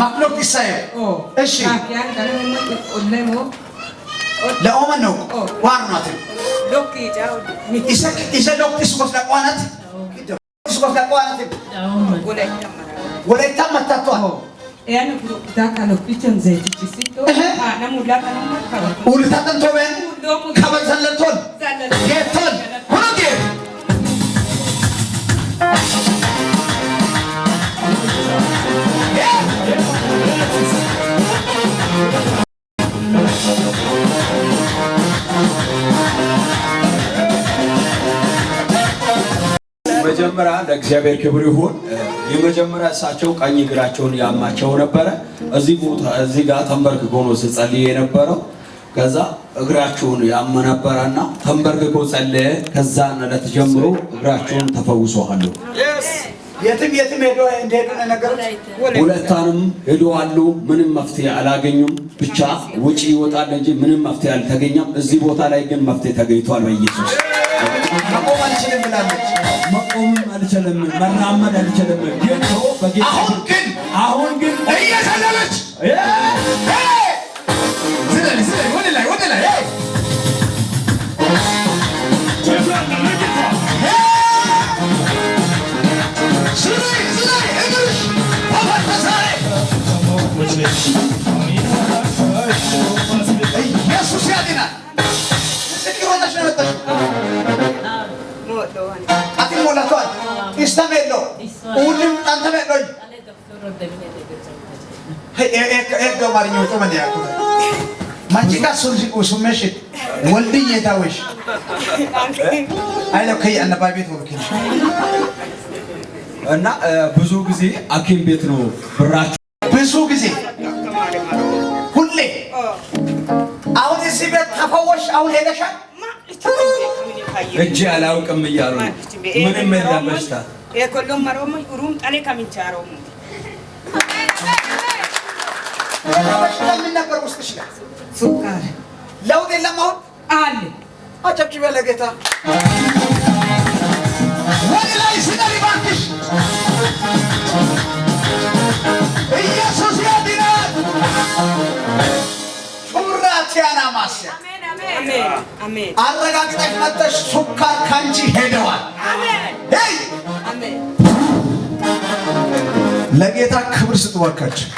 ማክሎክ ይሳየ እሺ ለኦመን ነው ዋርናት ኢሰ ሎክቲስ ወስዳ ቋናት ወስዳ ቋናት ወላይታ መታቷል ኡልታጠንቶበን ከበዘለቶን ጌቶን ሁኑጌ መጀመሪያ ለእግዚአብሔር ክብር ይሁን። የመጀመሪያ እሳቸው ቀኝ እግራቸውን ያማቸው ነበረ። እዚህ ቦታ እዚህ ጋር ተንበርክኮ ነው ሲጸልይ የነበረው። ከዛ እግራቸውን ያመ ነበረና ተንበርክኮ ጸለየ። ከዛ ዕለት ጀምሮ እግራቸውን ተፈውሰዋል። የትም የትም ሄዶ እንደሄዱ ነው የነገሩት። ሁለታንም ሄደዋሉ። ምንም መፍትሄ አላገኙም። ብቻ ውጪ ይወጣል እንጂ ምንም መፍትሄ አልተገኘም። እዚህ ቦታ ላይ ግን መፍትሄ ተገኝቷል። በኢየሱስ መቆም አልችልም ብላለች። መቆምም አልችልም፣ መራመድ አልችልም። ግን በጌታ አሁን ግን አሁን ግን እየዘለለች ዝለል ዝለል ወደ ላይ ወደ ላይ ዝለይ ዝለይ እግርሽ ተፈታ ዛሬ ኢየሱስ ያድናል። ምስክር ሆነሽ ነው የመጣሽው። አቲ ሞላቷል ኢስተሜሎ ሁሉም ጣንተሜሎ ማንቺ ጋር ሱሜሽ ወልድዬ ታወሽ አይለው ከይ አነባ ቤት ወብኪ እና ብዙ ጊዜ ሐኪም ቤት ነው ብራቸው ብዙ ጊዜ ሁሌ አሁን እዚህ ቤት ተፈወሽ። አሁን ሄደሻል። እጅ አላውቅም እያሉ ነው። ምንም የለም በሽታ። በሽታ ምን ነበር ውስጥሽ ላይ? ለውጥ የለም አሁን አለ። አጨብጭበ ለጌታ ወደ ላይ ስቀሪ እባክሽ። ኢየሱስ ያድናል። ሹራቲያና ማስያ አረጋግጠሽ መጥተሽ ሱካር ካንቺ ሄደዋል። ሄይ ለጌታ ክብር ስጡ እባካችሁ።